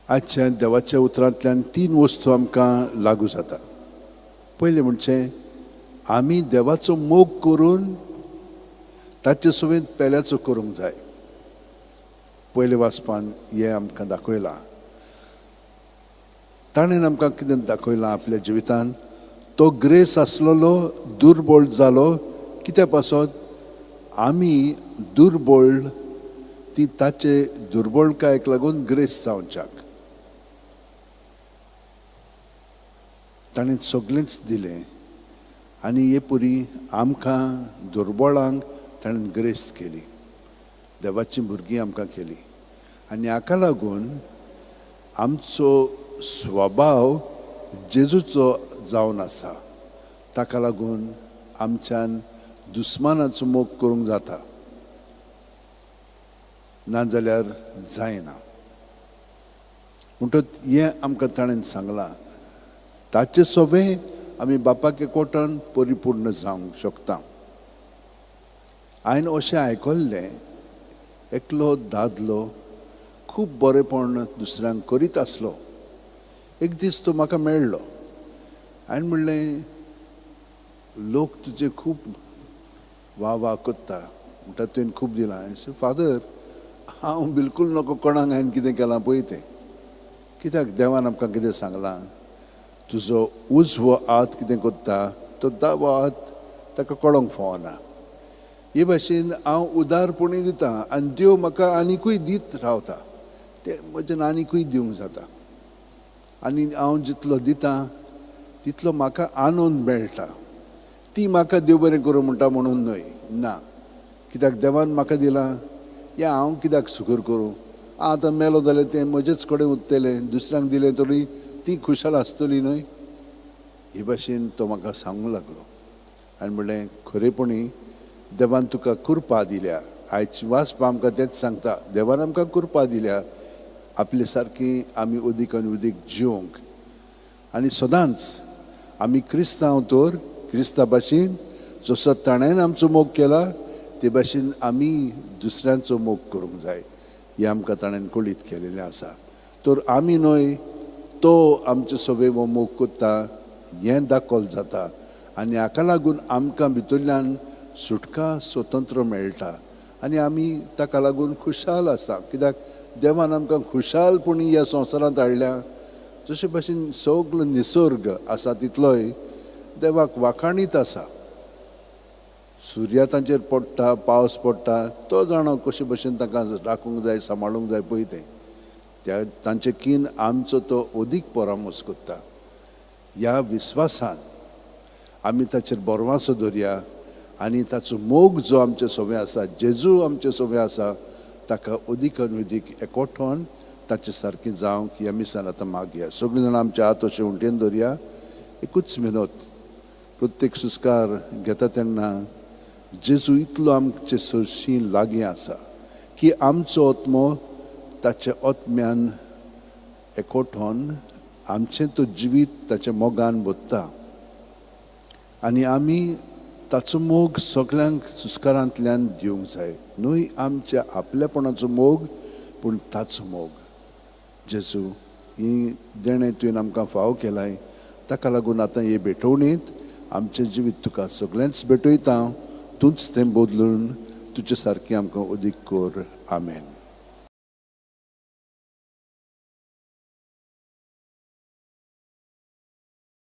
आजच्या देवाच्या उतरांतल्यान तीन वस्तू आमकां लागू जाता. पयलें म्हणजे आमी देवाचो मोग करून ताचे सवेंत पेल्याचो करूंक जाय. पयले वाचपान हें आमकां दाखयलां. ताणें आमकां कितें दाखयलां आपल्या जिवितान? तो ग्रेस आसलेलो दुर्बळ जालो. कित्या पासत? आमी दुर्बळ ती ताचे दुर्बळकायेक लागून ग्रेस जावच्याक ताणें सगळेंच दिलें आनी हे पुरी आमकां दुर्बळांक ताणें ग्रेस केली, देवाची भुरगीं आमकां केली. आनी हाका लागून आमचो स्वभाव जेजूचो जावन आसा. ताका लागून आमच्यान दुस्मानाचो मोग करूंक जाता, नाजाल्यार जायना. म्हणटच हें आमकां ताणें सांगलां. ताचे सोवे आमी बापाक एकवटान परिपूर्ण जावंक शकता. हांवें अशें आयकल्लें, एकलो दादलो खूब बरेपण दुसऱ्यांक करीत आसलो. एक दीस तो म्हाका मेळ्ळो. हांवें म्हणलें, लोक तुजे खूब वा वा करता, म्हणटा तुवें खूब दिलां. हांवें फादर, हांव बिलकूल नको कोणाक हांवें कितें केलां पळय तें. कित्याक देवान आमकां कितें सांगलां, तुजो उजवो हात कितें करता तो दावो हात ताका कळोंक फावना. हे भाशेन हांव उदारपणी दितां आनी देव म्हाका आनिकूय दीत रावता, तें म्हज्यान आनिकूय दिवंक जाता. आनी हांव जितलो दितां तितलो म्हाका आनंद मेळटा. ती म्हाका देव बरें करूं म्हणटा म्हणून न्हय, ना, कित्याक देवान म्हाका दिलां हें हांव कित्याक सुगूर करूं? आतां मेलो जाल्यार तें म्हजेच कडेन उरतलें, दुसऱ्यांक दिलें तरी ती खुशाल आसतली न्हय. हे भाशेन तो म्हाका सांगूंक लागलो. आनी म्हणलें, खरेपणी देवान तुका कृपा दिल्या. आयची वाचपा आमकां तेंच सांगता, देवान आमकां कृपा दिल्या आपले सारकी आमी अदीक आनी अदीक जिवंक. आनी सदांच आमी क्रिस्तांव तर क्रिस्ता भाशेन जसो ताणें आमचो मोग केला ते भाशेन आमी दुसऱ्यांचो मोग करूंक जाय. हें आमकां ताणें कळीत केलेलें आसा. तर आमी न्हय, तो आमचे सवे हो मोग करता हें दाखल जाता आनी हाका लागून आमकां भितरल्यान सुटका स्वतंत्र मेळटा आनी आमी ताका लागून खुशाल आसा. कित्याक देवान आमकां खुशालपणी ह्या संवसारांत हाडल्या. जशे भाशेन सगलो निसर्ग आसा तितलोय देवाक वाखाणीत आसा. सुर्या तांचेर पडटा, पावस पडटा, तो जाणो कशे भशेन तांकां राखूंक जाय, सांबाळूंक जाय पळय तें. त्या तांचे कीन आमचो तो अदीक परामर्श करता. ह्या विस्वासान आमी ताचेर बरवासो दवरया आनी ताचो मोग जो आमचे सवे आसा, जेजू आमचे सवे आसा, ताका अदीक आनी अदीक एकवटोन ताचे सारकें जावंक ह्या मिसान आतां मागया. सगळीं जाणां आमच्या हात अशें उंटेन दवरया. एकूच मिनत, प्रत्येक सुस्कार घेता तेन्ना जेजू इतलो आमचे सरशी लागीं आसा की आमचो आत्मो ताच्या आत्म्यान एकवटोन आमचें तो जिवीत ताच्या मोगान भरता आनी आमी ताचो मोग सगळ्यांक सुस्कारांतल्यान दिवंक जाय. न्हय आमच्या आपलेपणाचो मोग, पूण ताचो मोग. जेजू, ही देणें तुवें आमकां फाव केलाय, ताका लागून आतां हे भेटवणींत आमचें जिवीत तुका सगळेंच भेटयता. तूंच तें बदलून तुजे सारकें आमकां अदीक कर. आमेन.